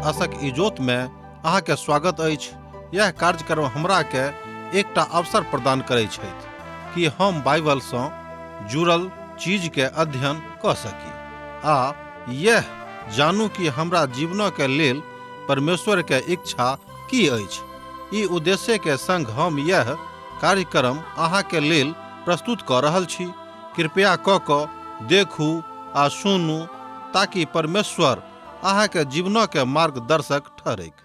आशक इजोत में अहाँ के स्वागत अछि। यह कार्यक्रम हमरा के एकटा अवसर प्रदान करै छथि कि हम बाइबल सँ जुड़ल चीज के अध्ययन कऽ सकी आ यह जानू कि हमरा जीवन के लेल परमेश्वर के इच्छा की अछि। ई उद्देश्य के संग हम यह कार्यक्रम अहाँ के लेल प्रस्तुत कऽ रहल छी। कृपया कऽ कऽ देखू आ सुनू ताकि परमेश्वर अहाँ के जीवन के मार्गदर्शक ठहरैक।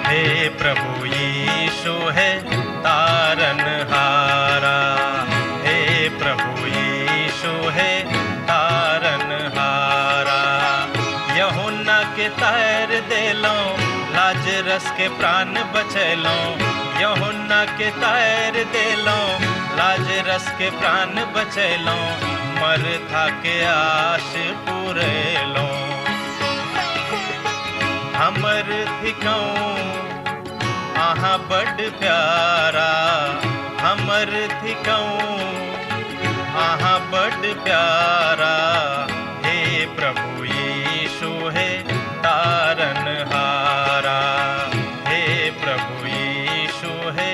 हे प्रभु यीशु है तारन हारा, हे प्रभु यीशु है तारन हारा। यूहन्ना के तार देलो, लाजरस के प्राण बचैलो। यूहन्ना के तार देलो, लाजरस के प्राण बचैलो। मरथा के आश पुरेलो। हमर थिकौं अहाँ बड प्यारा, हमर थिकौं अहाँ बड प्यारा। हे प्रभु यीशु हे तारन हारा, हे प्रभु यीशु हे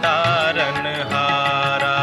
तारन हारा।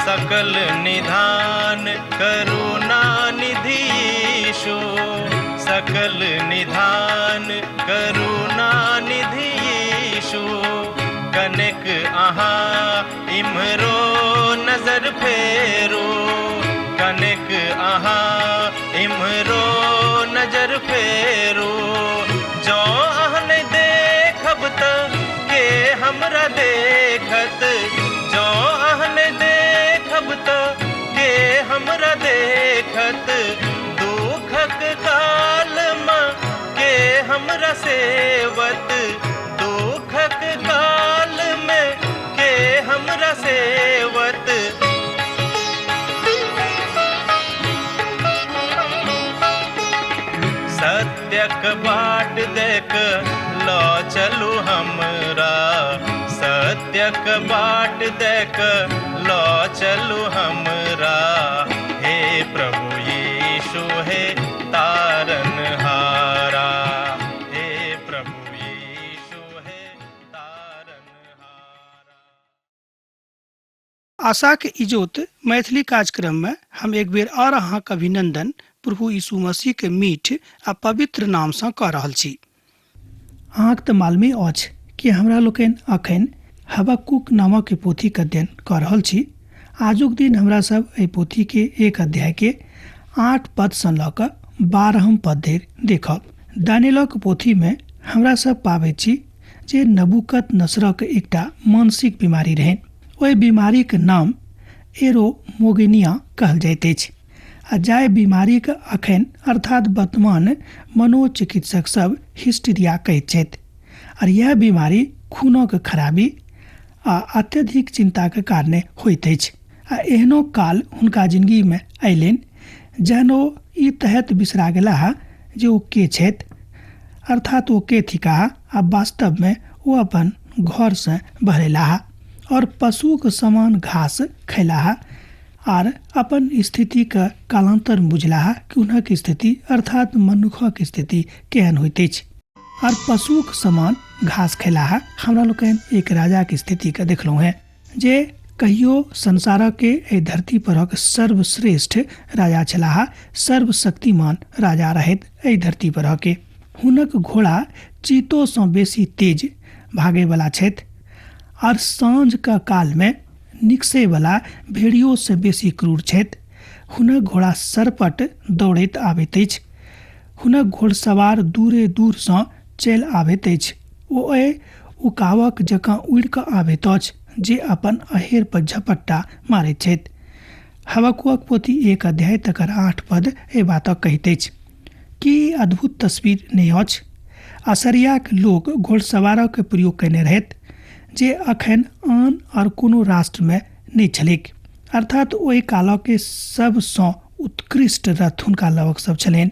सकल निधान करुणा निधि यीशु, सकल निधान करुणा निधि यीशु। कनेक अहाँ इम्हरो नजर फेरू, कनेक अहाँ इम्हरो नजर फेरू। जँ अहाँ नहि देखब त के हमरा देखत, जँ अहाँ नहि देखब त के हमरा देखत। दुखक काल मे के हमरा सेवत, दुखक काल मे के हमरा सेवत। सत्यक बाट देख ल चलू हमरा, सत्यक बाट देख ल चलू हमरा। हे प्रभु यीशु हे तारन हारा, हे प्रभु यीशु हे तारन हारा। आशाक इजोत मैथिली कार्यक्रम में हम एक बेर और अहाँक अभिनंदन प्रभु यीशु मसीह के मीठ आ पवित्र नाम सँ कऽ रहल छी। अहाँक तऽ मालूमे अछि कि हमरा लोकनि अखन हबक्कुक नामक पोथीके अध्ययन कऽ रहल छी। आजुक दिन हमरा सब एहि पोथीके एक अध्याय के 8 पद सँ लऽ कऽ 12 पद धरि देखब। दानियलक पोथीमे हमरा सब पाबैत छी जे नबूकदनेस्सरक एकटा मानसिक बीमारी रहनि। ओहि बीमारीक नाम एरोमोगेनिया कहल जाइत अछि आ जाहि बीमारीक अखन अर्थात वर्तमान मनोचिकित्सक सब हिस्टीरिया कहैत छथि। और यह बीमारी खूनक खराबी आ अत्यधिक चिंताक कारणे होइत अछि। आ एहनो काल हुनका जिंदगी में अयलनि जहन ओ ई तहत बिसरा गेलाह जे ओ के छथि, अर्थात ओ के थिकाह आ वास्तव में ओ अपन घर से बहरेलाह और पशुक समान घास खैलाह आर अपन स्थिति के कालांतर में बुझलाह कि हुनक स्थिति अर्थात मनुखक स्थिति केहन होइत अछि और पशुक समान घास खैलाह। हमरा लोकनि एक राजा के स्थिति के देखलहुँ हैं जे कहियो संसार के एहि धरती परक सर्वश्रेष्ठ राजा छलाह, सर्वशक्तिमान राजा रहैत एहि धरती पर के। हुनक घोड़ा चीतो सँ बेसी तेज भागेवला छथि और साँझ के काल में निकसैवला भेड़ियो से बेसी क्रूर छथि। हुनक घोड़ा सरपट दौड़ैत आबैत अछि। हुनक घोड़सवार दूरे दूरसँ चलि आबैत अछि। ओ एहि उकाबक जकाँ उड़ि कऽ आबैत अछि जे अपन अहेर पर झपट्टा मारैत छथि। हबक्कूकक पोथी 1 अध्याय तकर 8 पद एहि बातक कहैत अछि। की ई अद्भुत तस्वीर नहि अछि? असरियाक लोक घोड़सवारक प्रयोग कयने रहथि जे अखन आन आओर कोनो राष्ट्रमे नहि छलैक। अर्थात ओहि कालके सबसँ उत्कृष्ट रथ हुनका लगक सब छलनि।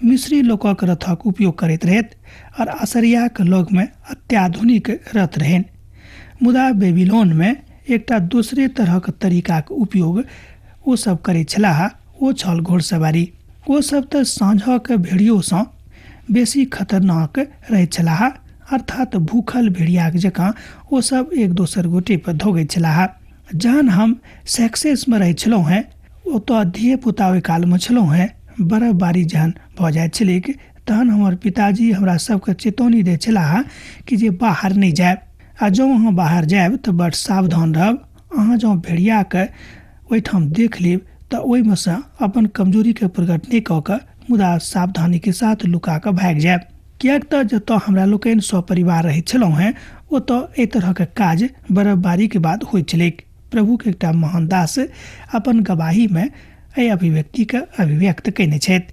मिस्री लोकक रथक उपयोग करैत रहथि आओर असरियाक लगमे अत्याधुनिक रथ रहनि। मुदा बेबीलोनमे एकटा दोसरे तरहक तरीकाक उपयोग ओ सब करैत छलाह, ओ छल घोड़सवारी। ओ सब तऽ साँझक भेड़ियोसँ बेसी खतरनाक रहैत छलाह, अर्थात भूखल भेड़ियाक जकाँ ओ सब एक दोसर गोटे पर धोगैत छलाह। जहन हम सक्सेसमे रहैत छलहुँ हेँ, ओतऽ धिये पुता ओहि कालमे छलहुँ हेँ, बर्फबारी जहन भऽ जाइत छलैक तहन हमर पिताजी हमरा सबके चेतौनी दैत छलाह कि जे बाहर नहि जायब, आ जँ अहाँ बाहर जायब तऽ बड़ सावधान रहब। अहाँ जँ भेड़ियाके ओहिठाम देख लेब तऽ ओहिमे सँ अपन कमजोरीके प्रकट नहि कऽ कऽ मुदा सावधानीके साथ लुका कऽ भागि जायब, किएक तऽ जतऽ हमरा लोकनि सपरिवार रहैत छलहुँ हेँ ओतऽ एहि तरहक काज बर्फबारीके बाद होइत छलैक। प्रभुके एकटा महान दास अपन गवाहीमे एहि अभिव्यक्तिके अभिव्यक्त कयने छथि।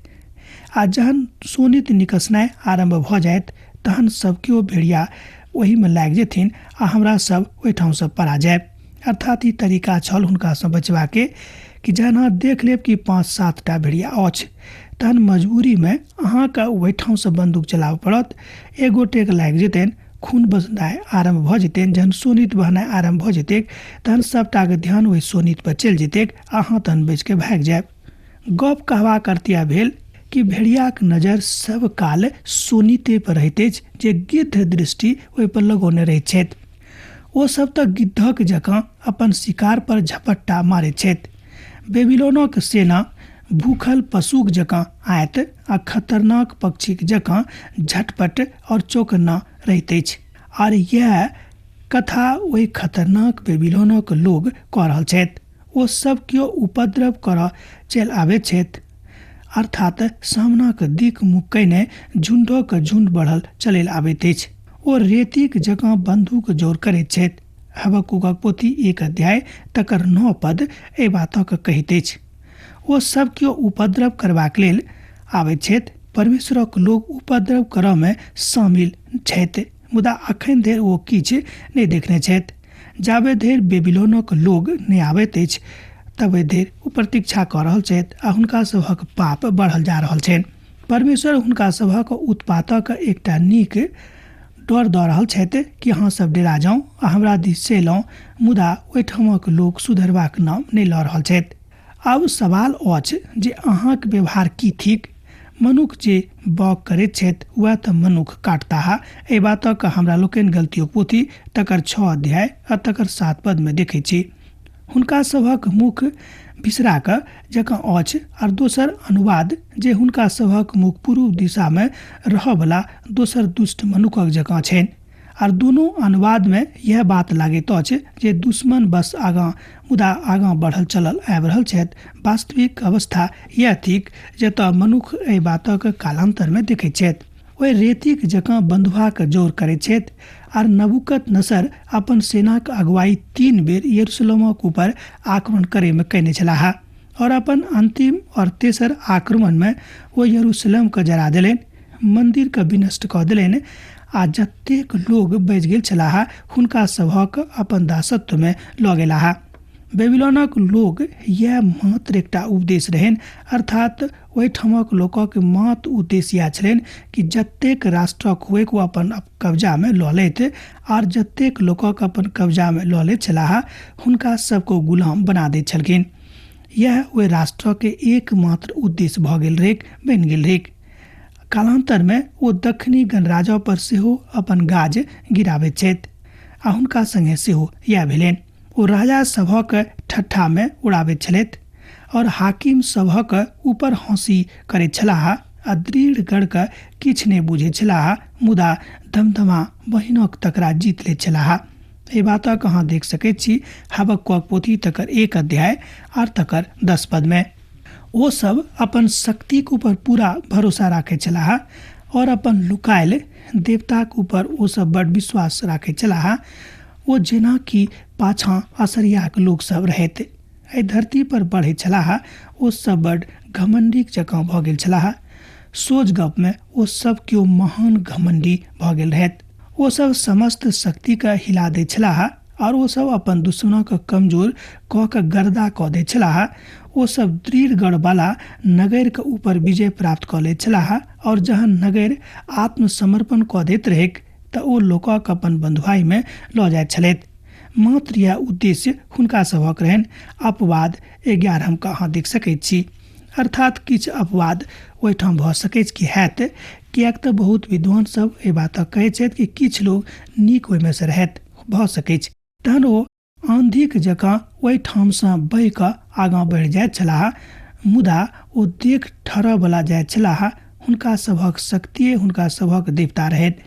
आ जहन शोणित निकसनाइ आरम्भ भऽ जायत तहन सब केओ भेड़िया ओहिमे लागि जेथिन आ हमरा सब ओहिठामसँ पड़ा जायब। अर्थात ई तरीका छल हुनकासँ बचबाके कि जहन अहाँ देख लेब कि 5-7 टा भेड़िया अछि तहन मजबूरीमे अहाँके ओहिठामसँ बन्दूक चलाबऽ पड़त। एक गोटेके लागि जेतनि, खून बहनाइ आरम्भ भऽ जेतनि। जहन शोणित बहनाइ आरम्भ भऽ जेतैक तहन सबटाके ध्यान ओहि शोणित पर चलि जेतैक, अहाँ तहन बचिके भागि जायब। गप कहबाक अर्थ इएह भेल कि भेड़ियाक नजर सब काल शोणिते पर रहैत अछि जे गिद्ध दृष्टि ओहि पर लगौने रहैत छथि। ओ सब तऽ गिद्धक जकाँ अपन शिकार पर झपट्टा मारैत छथि। बेबीलोनक सेना भूखल पशुक जकाँ आयत आ खतरनाक पक्षीक जकाँ झटपट और चौकन्ना रहैत अछि। आर इएह कथा ओहि खतरनाक बेबीलोनक लोग कऽ रहल छथि। ओ सब केओ उपद्रव करऽ चलि आबैत छथि, अर्थात सामनाक दिक मुख कयने झुण्डक झुण्ड बढ़ल चलि आबैत अछि। ओ रेतीक जकाँ बन्दूक जोर करैत छथि। हबक्कूकक पोथी 1 अध्याय तकर 9 पद एहि बातक कहैत अछि। ओ सब केओ उपद्रव करबाक लेल आबैत छथि। परमेश्वरक लोक उपद्रव करऽमे शामिल छथि, मुदा अखन धरि ओ किछु नहि देखने छथि। जाबे धरि बेबीलोनक लोग नहि आबैत अछि तबे धरि ओ प्रतीक्षा कऽ रहल छथि आ हुनका सभक पाप बढ़ल जा रहल छनि। परमेश्वर हुनका सभक उत्पातक एकटा नीक डर दऽ रहल छथि कि अहाँ सब डेरा जाउ आ हमरा दिस चलि आउ, मुदा ओहिठामक लोक सुधरबाक नाम नहि लऽ रहल छथि। आब सवाल अछि जे अहाँक व्यवहार की थिक? मनुख जे बाउग करैत छथि वएह तऽ मनुख काटताह। एहि बातक हमरा लोकनि गलतियोक पोथी तकर 6 अध्याय आ तकर 7 पदमे देखैत छी। हुनका सभक मुख बिसराक जकाँ अछि, आर दोसर अनुवाद जे हुनका सभक मुख पूर्व दिशामे रहऽवला दोसर दुष्ट मनुखक जकाँ छनि। आर दुनू अनुवादमे यह बात लागैत अछि जे दुश्मन बस आगाँ मुदा आगाँ बढ़ल चलल आबि रहल छथि। वास्तविक अवस्था यह थिक जतऽ मनुख एहि बातक कालान्तरमे देखैत छथि। ओहि रेतीक जकाँ बन्धुआक जोर करैत छथि। आर नबूकत नसर अपन सेनाक अगुवाई 3 बेर यरूशलेमक ऊपर आक्रमण करैमे कयने छलाह और अपन अंतिम और तेसर आक्रमणमे ओ यरूशलेमके जरा देलनि, मन्दिरके विनष्ट कऽ देलनि आ जतेक लोग बचि गेल छलाह हुनका सभक अपन दासत्वमे लऽ गेलाह। बेबीलोनक लोग यह मात्र एकटा उपदेश रहनि, अर्थात ओहिठामक लोकक मात्र उद्देश्य इएह छलनि कि जतेक राष्ट्रक होइक ओ अपन कब्जामे लऽ लैत, आर जतेक लोकक अपन कब्जामे लऽ लैत छलाह हुनका सबके गुलाम बना दैत छलखिन। यह ओहि राष्ट्रके एकमात्र उद्देश्य भऽ गेल रहैक, बनि गेल रहैक। कालान्तरमे ओ दक्षिणी गणराज्य पर सेहो अपन गाज गिराबैत छथि आ हुनका संगे सेहो इएह भेलनि। ओ राजा सभक ठट्ठामे उड़ाबैत छलथि और हाकिम सभक ऊपर हँसी करैत छलाह आ दृढ़ गढ़के किछु नहि बुझैत छलाह, मुदा धमधमा बहिनक तकरा जीत लैत छलाह। एहि बातक अहाँ देख सकैत छी हबक्कूकक पोथी तकर 1 अध्याय आर तकर 10 पदमे। ओ सब अपन शक्तिक ऊपर पूरा भरोसा राखै छलाह और अपन लुकायल देवताक ऊपर ओ सब बड विश्वास राखै छलाह। ओ जेना कि पाछाँ असरियाक लोक सब रहैत एहि धरती पर बढ़ैत छलाह, ओ सब बड घमंडीक जकाँ भऽ गेल छलाह। सोझ गपमे ओ सब केओ महान घमंडी भऽ गेल रहैत। ओ सब समस्त शक्तिके हिला दैत छलाह और ओ सब अपन दुश्मनके कमजोर कऽ के गर्दा कऽ दैत छलाह। ओ सब दृढ़ गढ़वाला नगरके ऊपर विजय प्राप्त कऽ लैत छलाह और जहन नगर आत्मसमर्पण कऽ दैत रहैक तऽ ओ लोकक अपन बन्धुआइमे लऽ जाइत छलथि। मात्र यैह उद्देश्य हुनका सभक रहनि। अपवाद 11 के अहाँ देख सकैत छी। अर्थात किछु अपवाद ओहिठाम भऽ सकैछ कि हैत, किएक तऽ बहुत विद्वान सब एहि बातक कहैत छथि कि किछु लोक नीक ओहिमे सँ रहथि, भऽ सकैछ। तहन ओ आँधीक जकाँ ओहिठामसँ बहि कऽ आगाँ बढ़ि जाइत छलाह, मुदा ओ देख ठहरऽवला जाइत छलाह। हुनका सभक शक्तिए हुनका सभक देवता रहैत।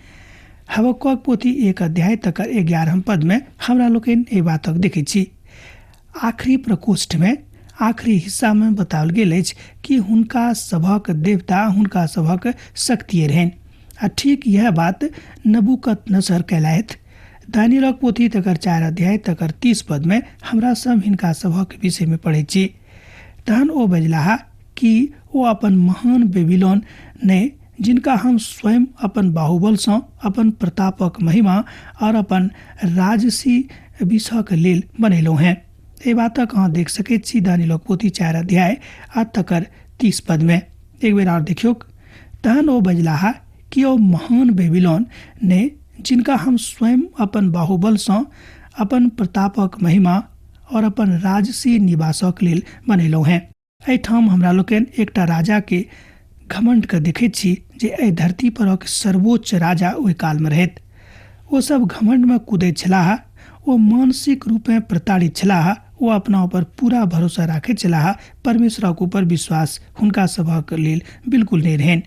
हबक्कूक पोथी 1 अध्याय तकर 11 पदमे हमरा लोकनि एहि बातक देखैत छी। आखिरी प्रकोष्ठमे आखिरी हिस्सामे बताओल गेल अछि कि हुनका सभक देवता हुनका सभक शक्तिए रहनि। आ ठीक इएह बात नबूकदनेस्सर कयलथि। दानियलक पोथी तकर 4 अध्याय तकर 30 पदमे हमरा सब हिनका सभक विषयमे पढ़ैत छी। तहन ओ बजलाह कि ओ अपन महान बेबीलोन नहि, जिनका हम स्वयं अपन बाहुबलसँ अपन प्रतापक महिमा और अपन राजसी विषक लेल बनेलहुँ हेँ। एहि बातक अहाँ देख सकैत छी दानियलक पोथी 4 अध्याय आ तकर 30 पदमे। एक बेर आओर देखियौक। तहन ओ बजलाह कि ओ महान बेबीलोन ने, जिनका हम स्वयं अपन बाहुबलसँ अपन प्रतापक महिमा और अपन राजसी निवासक लेल बनेलहुँ हेँ। एहिठाम हमरा लोकनि एकटा राजाके घमंडके देखैत छी जे एहि धरती परक सर्वोच्च राजा ओहि कालमे रहैत। ओ सब घमंडमे कूदैत छलाह। ओ मानसिक रूपेँ प्रताड़ित छलाह। ओ अपना ऊपर पूरा भरोसा राखैत छलाह। परमेश्वरक ऊपर विश्वास हुनका सभक लेल बिल्कुल नहि रहनि।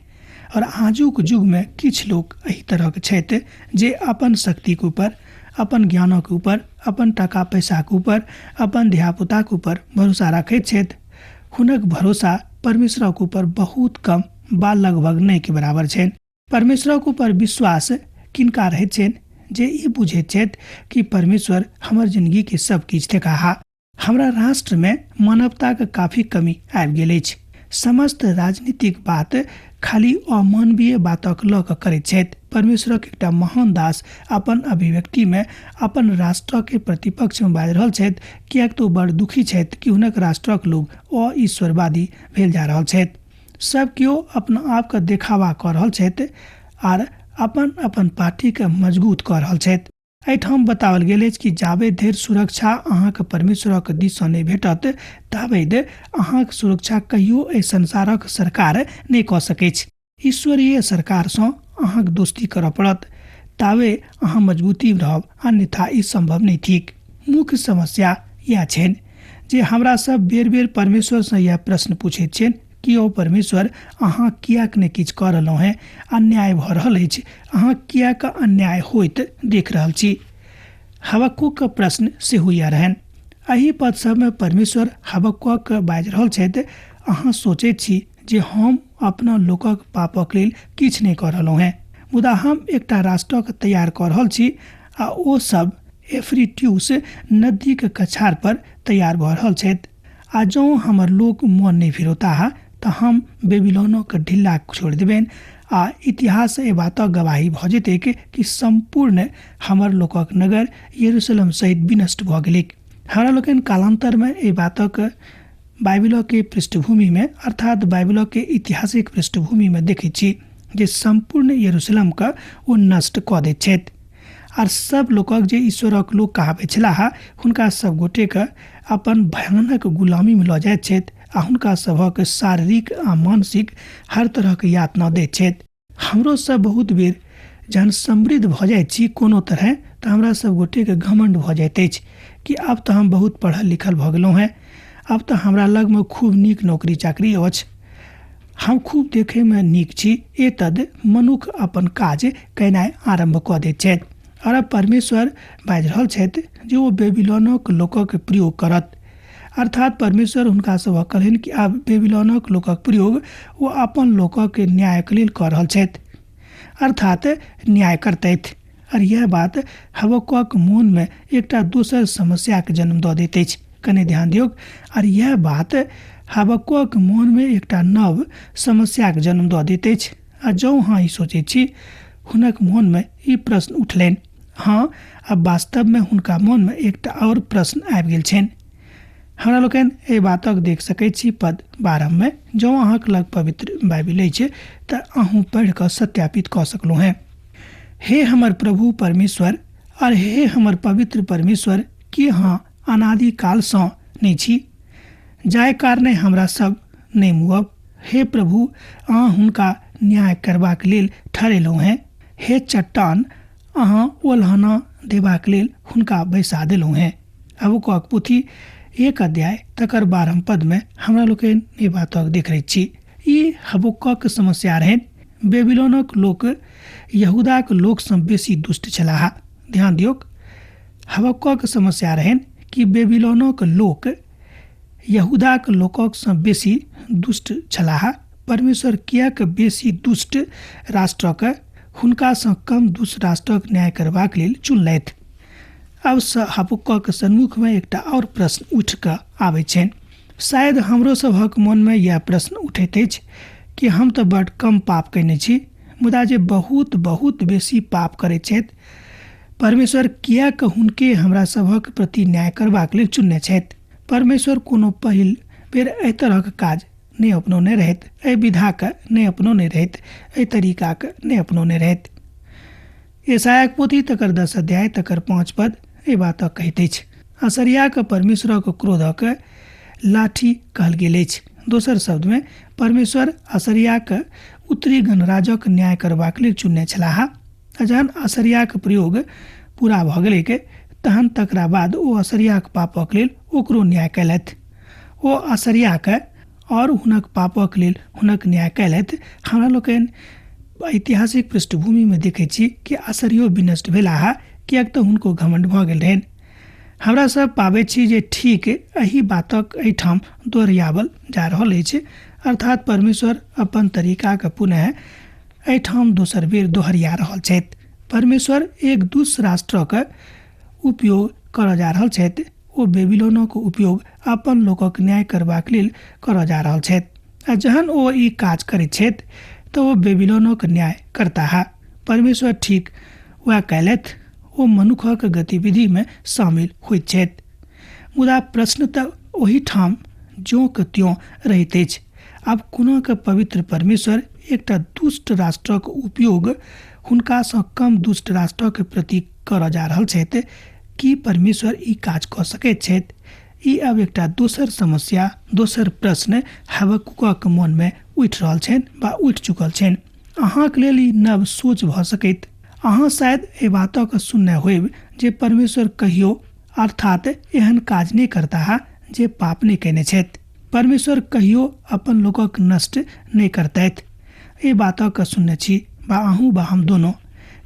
और आजुक युगमे किछु लोक एहि तरहक छथि जे अपन शक्तिक ऊपर, अपन ज्ञानक ऊपर, अपन टाका पैसाक ऊपर, अपन धियापुताक ऊपर भरोसा राखैत छथि। हुनक भरोसा परमेश्वरक ऊपर बहुत कम बा लगभग नहि के बराबर छनि। परमेश्वरक ऊपर विश्वास किनका रहैत छनि जे ई बुझैत छथि कि परमेश्वर हमर जिंदगी के सब किछु देखाहा। हमरा राष्ट्रमे मानवताक काफी कमी आबि गेल अछि। समस्त राजनीतिक बात खाली अमानवीय बातक लऽ कऽ करैत छथि। परमेश्वरक एकटा महान दास अपन अभिव्यक्तिमे अपन राष्ट्रके प्रतिपक्षमे बाजि रहल छथि, किएक तऽ ओ बड़ दुखी छथि कि हुनक राष्ट्रक लोक अईश्वरवादी भेल जा रहल छथि। सब केओ अपना आपके देखावा कऽ रहल छथि आर अपन अपन पार्टीके मजबूत कऽ रहल छथि। एहिठाम बताओल गेल अछि कि जाबे धरि सुरक्षा अहाँके परमेश्वरक दिससँ नहि भेटत ताबे धरि अहाँक सुरक्षा कहियो एहि संसारक सरकार नहि कऽ सकैछ। ईश्वरीय सरकारसँ अहाँक दोस्ती करऽ पड़त ताबे अहाँ मजबूती रहब, अन्यथा ई सम्भव नहि थिक। मुख्य समस्या इएह छनि जे हमरा सब बेर बेर परमेश्वरसँ इएह प्रश्न पूछैत छियनि कि ओ परमेश्वर अहाँ किएक नहि किछु कऽ रहलहुँ हेँ, अन्याय भऽ रहल अछि, अहाँ किएक अन्याय होइत देख रहल छी। हबक्कूकके प्रश्न सेहो इएह रहनि। एहि पद सबमे परमेश्वर हबक्कूकके बाजि रहल छथि, अहाँ सोचैत छी जे हम अपना लोकक पापक लेल किछु नहि कऽ रहलहुँ हेँ, मुदा हम एकटा राष्ट्रके तैयार कऽ रहल छी आ ओ सब एफ्रीट्यूस नदीक कछार पर तैयार भऽ रहल छथि। आ जँ हमर लोक मन नहि फिरौताह तऽ हम बेबीलोनक ढिल्ला छोड़ि देबनि आ इतिहास एहि बातक गवाही भऽ जेतैक कि सम्पूर्ण हमर लोकक नगर यरूशलेम सहित विनष्ट भऽ गेलैक। हमरा लोकनि कालान्तरमे एहि बातक बाइबिलके पृष्ठभूमिमे अर्थात बाइबिलके ऐतिहासिक पृष्ठभूमिमे देखैत छी जे सम्पूर्ण यरूशलेमके ओ नष्ट कऽ दैत छथि आर सब लोकक जे ईश्वरक लोक कहाबैत छलाह हुनका सब गोटेके अपन भयानक गुलामीमे लऽ जाइत छथि आ हुनका सभक शारीरिक आ मानसिक हर तरहक यातना दैत छथि। हमरो सब बहुत बेर जहन समृद्ध भऽ जाइत छी कोनो तरहे तऽ हमरा सब गोटेके घमण्ड भऽ जाइत अछि कि आब तऽ हम बहुत पढ़ल लिखल भऽ गेलहुँ हेँ, आब तऽ हमरा लगमे खूब नीक नौकरी चाकरी अछि, हम खूब देखैमे नीक छी। एतद मनुख अपन काज कयनाइ आरम्भ कऽ दैत छथि। आओर आब परमेश्वर बाजि रहल छथि जे ओ बेबीलोनक लोकक प्रयोग करत अर्थात परमेश्वर हुनका सभक कहलनि कि आब बेबीलोनक लोकक प्रयोग ओ अपन लोकक न्यायक लेल कऽ रहल छथि, अर्थात न्याय करतथि। और यह बात हबक्कुक मोनमे एकटा दोसर समस्याके जन्म दऽ दैत अछि। कने ध्यान दियौक। और यह बात हबक्कुक मोनमे एकटा नव समस्याके जन्म दऽ दैत अछि। आ जँ अहाँ ई सोचैत छी, हुनक मोनमे ई प्रश्न उठलनि। हँ, आब वास्तवमे हुनका मोनमे एकटा आओर प्रश्न आबि गेल छनि। हमरा लोकनि एहि बातक देख सकैत छी पद 12 मे। जँ अहाँके लग पवित्र बाइबिल अछि तऽ अहूँ पढ़ि कऽ सत्यापित कऽ सकलहुँ हेँ। हे हमर प्रभु परमेश्वर और हे हमर पवित्र परमेश्वर, की अहाँ अनादिकालसँ नहि छी, जाहि कारणे हमरा सब नहि मुअब? हे प्रभु, अहाँ हुनका न्याय करबाक लेल ठहरेलहुँ हेँ। हे चट्टान, अहाँ ओलहना देबाक लेल हुनका बैसा देलहुँ हेँ। हबक्कुक पोथी 1 अध्याय तकर 12 पदमे हमरा लोकनि एहि बातक देखैत छी। ई हबक्कुक समस्या रहनि। बेबीलोनक लोक यहूदाक लोकसँ बेसी दुष्ट छलाह। ध्यान दियौक, हबक्कुक समस्या रहनि कि बेबीलोनक लोक यहूदाक लोकसँ बेसी दुष्ट छलाह। परमेश्वर किएक बेसी दुष्ट राष्ट्रक हुनकासँ कम दुष्ट राष्ट्रक न्याय करबाक लेल चुनलथि? आब हबक्कुक सन्मुखमे एकटा आओर प्रश्न उठि कऽ आबै छनि। शायद हमरो सभक मनमे यह प्रश्न उठैत अछि कि हम तऽ बड कम पाप कयने छी, मुदा जे बहुत बहुत बेसी पाप करैत छथि, परमेश्वर किएक हुनके हमरा सभक प्रति न्याय करबाक लेल चुनने छथि? परमेश्वर कोनो पहिल बेर एहि तरहक काज नहि अपनौने रहैत, एहि विधाके नहि अपनौने रहैत, एहि तरीकाके नहि अपनौने रहैत। यशायाक पोथी तकर 10 अध्याय तकर 5 पद एहि बातक कहैत अछि। असरियाक परमेश्वरक क्रोधक लाठी कहल गेल अछि। दोसर शब्दमे परमेश्वर असरियाक उत्तरी गणराजक न्याय करबाक लेल चुनने छलाह। आ जहन असरियाक प्रयोग पूरा भऽ गेलैक तहन तकरा बाद ओ असरियाक पापक लेल ओकरो न्याय कयलथि। ओ असरियाक और हुनक पापक लेल हुनक न्याय कयलथि। हमरा लोकनि ऐतिहासिक पृष्ठभूमिमे देखै छी कि असरियो विनष्ट भेलाह, किएक तऽ हुनको घमण्ड भऽ गेल रहनि। हमरा सब पाबै छी जे ठीक एहि बातक एहिठाम दोहराओल जा रहल अछि, अर्थात परमेश्वर अपन तरीकाके पुनः एहिठाम दोसर बेर दोहरिया रहल छथि। परमेश्वर एक दुष्ट राष्ट्रक उपयोग करऽ जा रहल छथि। ओ बेबीलोनक उपयोग अपन लोकक न्याय करबाक लेल करऽ जा रहल छथि। आ जहन ओ ई काज करैत छथि तऽ ओ बेबीलोनक न्याय करताह। परमेश्वर ठीक वएह कयलथि। ओ मनुखक गतिविधिमे शामिल होइत छथि। मुदा प्रश्न तऽ ओहिठाम ज्यों के त्यों रहैत अछि। आब कोना के पवित्र परमेश्वर एकटा दुष्ट राष्ट्रक उपयोग हुनकासँ कम दुष्ट राष्ट्रक प्रति करऽ जा रहल छथि? की परमेश्वर ई काज कऽ सकैत छथि? ई आब एकटा दोसर समस्या, दोसर प्रश्न हबक्कुकक मनमे उठि रहल छनि वा उठि चुकल छनि। अहाँके लेल ई नव सोच भऽ सकैत। अहाँ शायद एहि बातक सुनने होयब जे परमेश्वर कहियो अर्थात एहन काज नहि करताह जे पाप नहि कयने छथि। परमेश्वर कहियो अपन लोकक नष्ट नहि करतथि। एहि बातक सुनने छी बा अहूँ बा हम दोनो,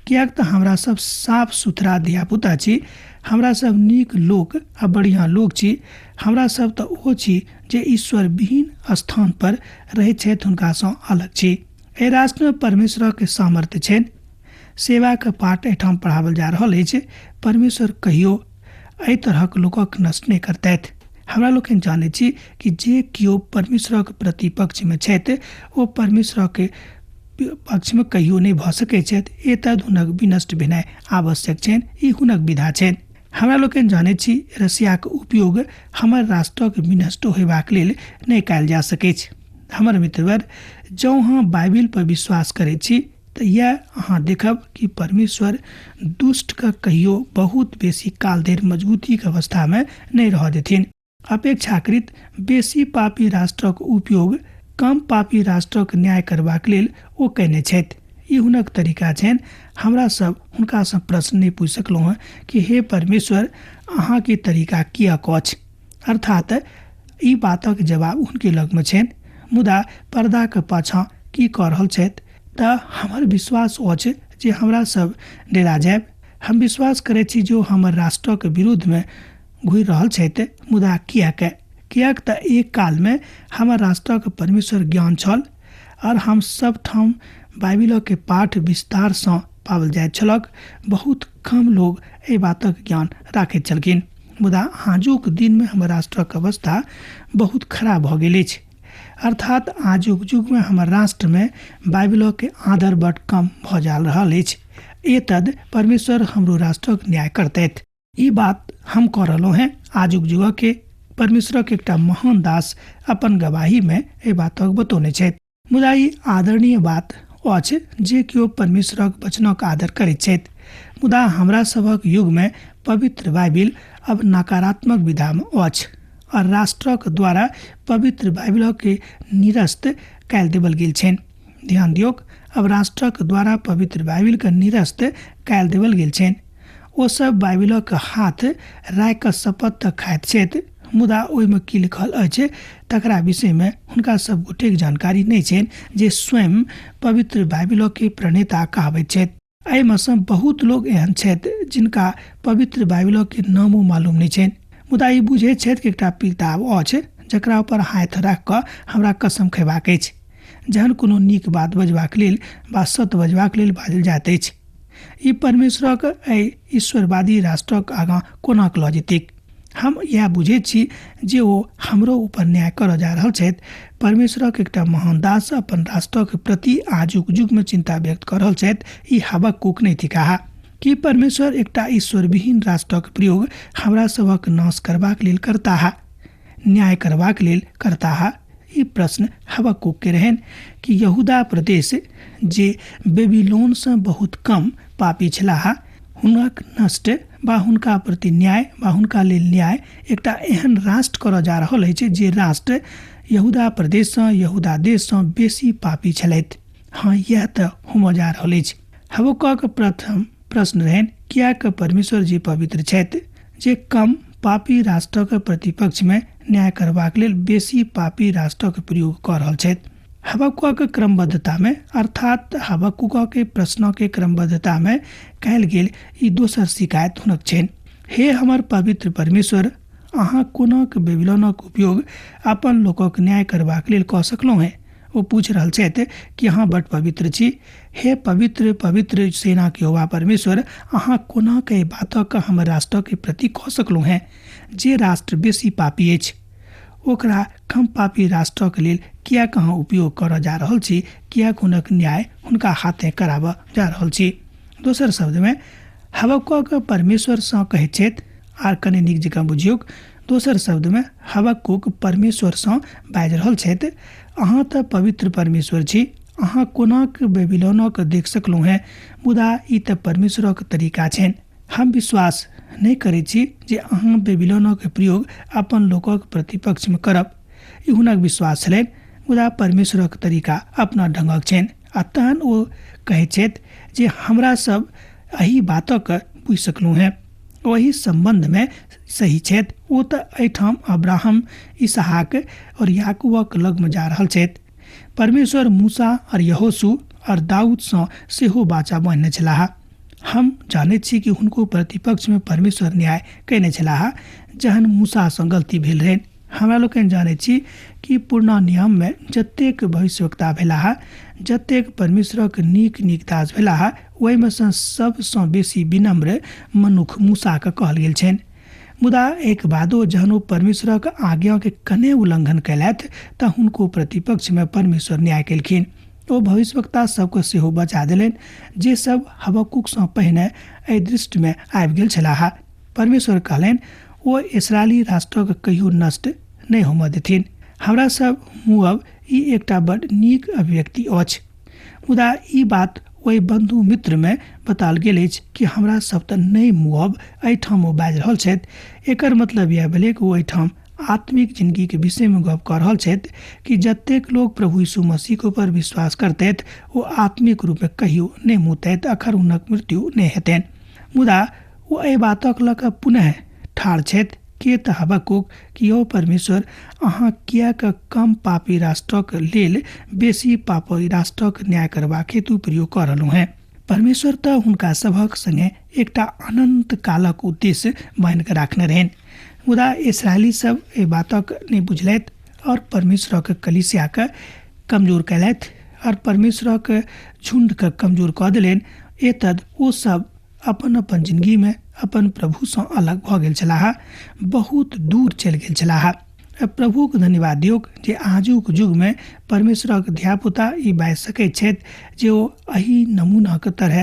किएक तऽ हमरा सब साफ सुथरा धियापुता छी, हमरा सब नीक लोक आ बढ़िआँ लोक छी, हमरा सब तऽ ओ छी जे ईश्वर विहीन स्थान पर रहैत छथि, हुनकासँ अलग छी। एहि राष्ट्रमे परमेश्वरक सामर्थ्य छनि। सेवाक पाठ एहिठाम पढ़ाओल जा रहल अछि। परमेश्वर कहियो एहि तरहक लोकक नष्ट नहि करतथि। हमरा लोकनि जानैत छी कि जे केओ परमेश्वरक प्रतिपक्षमे छथि ओ परमेश्वरक पक्षमे कहियो नहि भऽ सकैत छथि। एतद हुनक विनष्ट भेनाइ आवश्यक छनि। ई हुनक विधा छनि। हमरा लोकनि जानैत छी रसियाक उपयोग हमर राष्ट्रक विनष्ट होयबाक लेल नहि कयल जा सकैछ। हमर मित्रवर, जँ अहाँ बाइबिल पर विश्वास करैत छी तऽ इएह अहाँ देखब कि परमेश्वर दुष्टके कहियो बहुत बेसी काल धरि मजबूतीके अवस्थामे नहि रहऽ देथिन। अपेक्षाकृत बेसी पापी राष्ट्रक उपयोग कम पापी राष्ट्रक न्याय करबाक लेल ओ कयने छथि। ई हुनक तरीका छनि। हमरा सब हुनकासँ प्रश्न नहि पूछि सकलहुँ हँ कि हे परमेश्वर, अहाँके तरीका किएक अछि? अर्थात ई बातक जवाब हुनके लगमे छनि। मुदा पर्दाके पाछाँ की कऽ रहल छथि तऽ हमर विश्वास अछि जे हमरा सब डेरा जायब। हम विश्वास करैत छी जो हमर राष्ट्रक विरुद्धमे घुरि रहल छथि, मुदा किएक? किएक तऽ एक कालमे हमर राष्ट्रक परमेश्वर ज्ञान छल और हम सब ठाम बाइबिलके पाठ विस्तारसँ पाओल जाइत छलक। बहुत कम लोग एहि बातक ज्ञान राखैत छलखिन। मुदा आजुक दिनमे हमर राष्ट्रक अवस्था बहुत खराब भऽ गेल अछि। अर्थात आजुक युगमे हमर राष्ट्रमे बाइबिलके आदर बड कम भऽ जा रहल अछि। एतद परमेश्वर हमरो राष्ट्रक न्याय करतथि। ई बात हम कऽ रहलहुँ हेँ। आजुक युगके परमेश्वरक एकटा महान दास अपन गवाहीमे एहि बातक बतौने छथि। मुदा ई आदरणीय बात अछि जे केओ परमेश्वरक वचनक आदर करैत छथि। मुदा हमरा सभक युगमे पवित्र बाइबिल अब नकारात्मक विधामे अछि और राष्ट्रक द्वारा पवित्र बाइबिलके निरस्त कयल देबल गेल छनि। ध्यान दियौक, अब राष्ट्रक द्वारा पवित्र बाइबिलके निरस्त कयल देबल गेल छनि। ओ सब बाइबिलक हाथ राखि कऽ शपथ तऽ खाइत छथि, मुदा ओहिमे की लिखल अछि तकरा विषयमे हुनका सब गोटेक जानकारी नहि छनि जे स्वयं पवित्र बाइबिलके प्रणेता कहबैत छथि। एहिमे सँ बहुत लोग एहन छथि जिनका पवित्र बाइबिलके नामो मालूम नहि छनि, मुदा ई बुझैत छथि कि एकटा किताब अछि जकरा ऊपर हाथ राखि कऽ हमरा कसम खयबाक अछि, जहन कोनो नीक बात बजबाक लेल वा सत्य बजबाक लेल बाजल जाइत अछि। ई परमेश्वरक एहि ईश्वरवादी राष्ट्रक आगाँ कोना लऽ जेतैक? हम इएह बुझैत छी जे ओ हमरो ऊपर न्याय करऽ जा रहल छथि। परमेश्वरक एकटा महान दास अपन राष्ट्रक प्रति आजुक युगमे चिन्ता व्यक्त कऽ रहल छथि। ई हबक्कूक नहि थिकाह। की परमेश्वर एकटा ईश्वरविहीन राष्ट्रक प्रयोग हमरा सभक नाश करबाक लेल करताह, न्याय करबाक लेल करताह? ई प्रश्न हबक्कूक के रहनि कि यहूदा प्रदेश जे बेबीलोनसँ बहुत कम पापी छलाह, हुनक नष्ट वा हुनका प्रति न्याय वा हुनका लेल न्याय एकटा एहन राष्ट्र करऽ जा रहल अछि जे राष्ट्र यहूदा प्रदेशसँ, यहूदा देशसँ बेसी पापी छलथि। हाँ, इएह तऽ होमऽ जा रहल अछि। हबक्कूक प्रथम प्रश्न रहनि, किएक परमेश्वर जे पवित्र छथि, जे कम पापी राष्ट्रक प्रतिपक्षमे न्याय करबाक लेल बेसी पापी राष्ट्रक प्रयोग कऽ रहल छथि? हबक्कूक क्रमबद्धतामे, अर्थात हबक्कूक प्रश्नके क्रमबद्धतामे कयल गेल ई दोसर शिकायत हुनक छनि। हे हमर पवित्र परमेश्वर, अहाँ कोनाक बेबीलोनक उपयोग अपन लोकक न्याय करबाक लेल कऽ सकलहुँ हेँ? ओ पूछि रहल छथि कि अहाँ बड पवित्र छी। हे पवित्र पवित्र सेनाक यहोवा परमेश्वर, अहाँ कोना के बातक हमर राष्ट्रक प्रति कऽ सकलहुँ हेँ? जे राष्ट्र बेसी पापी अछि ओकरा कम पापी राष्ट्रक लेल किएक अहाँ उपयोग करऽ जा रहल छी? किएक हुनक न्याय हुनका हाथे कराबऽ जा रहल छी? दोसर शब्दमे हबक्कूक परमेश्वरसँ कहैत छथि, आर कने नीक जकाँ बुझियौक, दोसर शब्दमे हबक्कूक परमेश्वरसँ बाजि रहल छथि, अहाँ तऽ पवित्र परमेश्वर छी, अहाँ कोनाक बेबीलोनक देख सकलहुँ हेँ? मुदा ई तऽ परमेश्वरक तरीका छनि। हम विश्वास नहि करैत छी जे अहाँ बेबीलोनक प्रयोग अपन लोकक प्रतिपक्षमे करब। ई हुनक विश्वास छलनि, मुदा परमेश्वरक तरीका अपना ढङ्गक छनि। आ तहन ओ कहैत छथि जे हमरा सब एहि बातक बुझि सकलहुँ हेँ। ओहि सम्बन्धमे सही छथि। ओ तऽ एहिठाम अब्राहम, इसहाक और याकूबक लगमे जा रहल छथि। परमेश्वर मूसा और यहोशू और दाऊदसँ सेहो बाचा बान्हने छलाह। हम जानैत छी कि हुनको प्रतिपक्षमे परमेश्वर न्याय कयने छलाह जहन मूसासँ गलती भेल रहनि। हमरा लोकनि जानैत छी कि पुरना नियममे जतेक भविष्यवक्ता भेलाह, जतेक परमेश्वरक नीक नीक दास भेलाह, ओहिमे सँ सबसँ बेसी विनम्र मनुख मूसाके कहल गेल छनि। मुदा एक बादो जहन ओ परमेश्वरक आज्ञाके कने उल्लंघन कयलथि तऽ हुनको प्रतिपक्षमे परमेश्वर न्याय केलखिन। ओ भविष्यवक्ता सबके सेहो बचा देलनि जे सब हबक्कूकसँ पहिने एहि दृष्टिमे आबि गेल छलाह। परमेश्वर कहलनि ओ इसराइली राष्ट्रक कहियो नष्ट नहि होमऽ देथिन। हमरा सब मुअब ई एकटा बड नीक अभिव्यक्ति अछि। मुदा ई बात ओहि बंधु मित्रमे बताओल गेल अछि कि हमरा सब तऽ नहि मुअब, एहिठाम ओ बाजि रहल छथि। एकर मतलब इएह भेलै कि ओ एहिठाम आत्मिक जिंदगीके विषयमे गप कऽ रहल छथि कि जतेक लोग प्रभु यीशु मसीहके ऊपर विश्वास करतथि ओ आत्मिक रूपमे कहियो नहि मुतथि, अखर हुनक मृत्यु नहि हेतनि। मुदा ओ एहि बातक लऽ कऽ पुनः ठाढ़ छथि के तऽ हबक्कूक कि यौ परमेश्वर, अहाँ किएक कम पापी राष्ट्रक लेल बेसी पापी राष्ट्रक न्याय करबाक हेतु प्रयोग कऽ रहलहुँ हेँ? परमेश्वर तऽ हुनका सभक संगे एकटा अनंत कालक उद्देश्य बान्हि कऽ राखने रहनि। मुदा इसराइली सब एहि बातक नहि बुझलथि और परमेश्वरक कलिसियाके कमजोर कयलथि और परमेश्वरक झुण्डके कमजोर कऽ देलनि। एतद ओ सब अपन अपन जिंदगीमे अपन प्रभुसँ अलग भऽ गेल छलाह, बहुत दूर चलि गेल छलाह। प्रभुक धन्यवाद दियौक जे आजुक युगमे परमेश्वरक धियापुता ई बाजि सकैत छथि जे ओ एहि नमूनाके तरह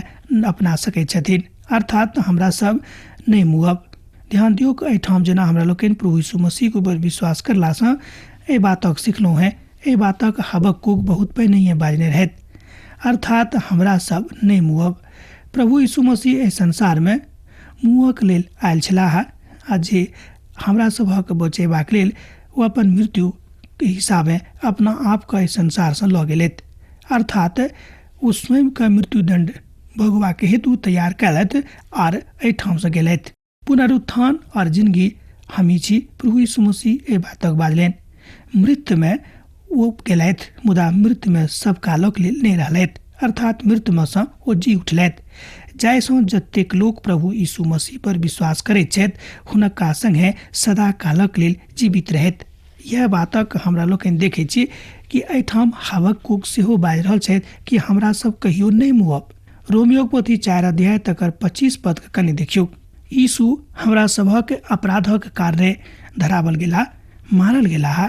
अपना सकैत छथिन, अर्थात हमरा सब नहि मुअब। ध्यान दियौक, एहिठाम जेना हमरा लोकनि प्रभु यीशु मसीहके ऊपर विश्वास करलासँ एहि बातक सिखलहुँ हेँ, एहि बातक हबक्कुक बहुत पहिनहिए बाजने रहथि, अर्थात हमरा सब नहि मुअब। प्रभु यीशु मसीह एहि संसारमे मुअक लेल आयल छलाह आ जे हमरा सभक बचेबाक लेल ओ अपन मृत्युके हिसाबे अपना आपके एहि संसारसँ लऽ गेलथि, अर्थात ओ स्वयंके मृत्युदंड भोगबाक हेतु तैयार कयलथि आर एहिठामसँ गेलथि। पुनरुत्थान और जिंदगी हमही छी, प्रभु यीशु मसीह एहि बातक बाजलनि। मृत्युमे ओ गेलथि, मुदा मृत्युमे सब कालक लेल नहि रहलथि, अर्थात मृत्युमे सँ ओ जी उठलथि। जाहिसँ जतेक लोक प्रभु यीशु मसीह पर विश्वास करैत छथि हुनका संगे सदा कालक लेल जीवित रहैत। यह बातक हमरा लोकनि देखै छी कि एहिठाम हबक्कुक सेहो बाजि रहल छथि कि हमरा सब कहियो नहि मुअब। रोमियोक पोथी 4 अध्याय तकर 25 पद के कनि देखियौ। यीशु हमरा सभक अपराधक कारणे धरावल गेला, मारल गेलाह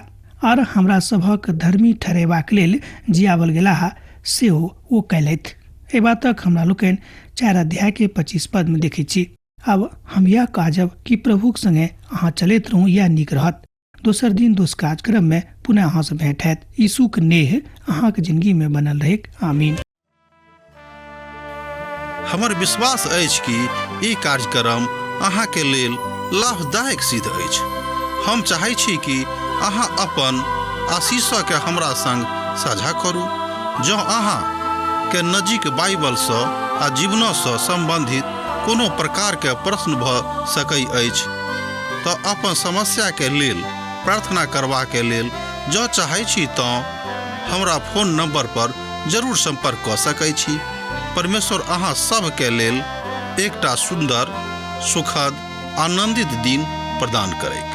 और हमरा सभक धर्मी ठहरेबाक लेल जियावल गेलाह, सेहो ओ कयलथि। एहि बातक हमरा लोकनि 4 अध्याय के 25 पद में देखै छी। अब हम यह काजब कि प्रभुक संगे अहाँ चलैत रहू, यह नीक रहत। दोसर दिन दोस कार्यक्रम में पुनः अहाँ से भेंट हैत। यीशुक नेह अहाँके जिंदगी में बनल रहेक। आमीन। हमर विश्वास अछि कि ई कार्यक्रम अहाँके लेल लाभदायक सिद्ध अछि। हम चाहै छी कि अहाँ अपन आशीषके हमरा संग साझा करू। जँ अहाँ के नजीक बाइबलसँ आ जीवनसँ सम्बन्धित कोनो प्रकारके प्रश्न भऽ सकै अछि तऽ अपन समस्याके लेल प्रार्थना करबाके लेल जँ चाहै छी तँ हमरा फोन नंबर पर जरूर संपर्क कऽ सकै छी। परमेश्वर अहाँ सभके लेल एकटा सुन्दर, सुखद, आनंदित दिन प्रदान करैक।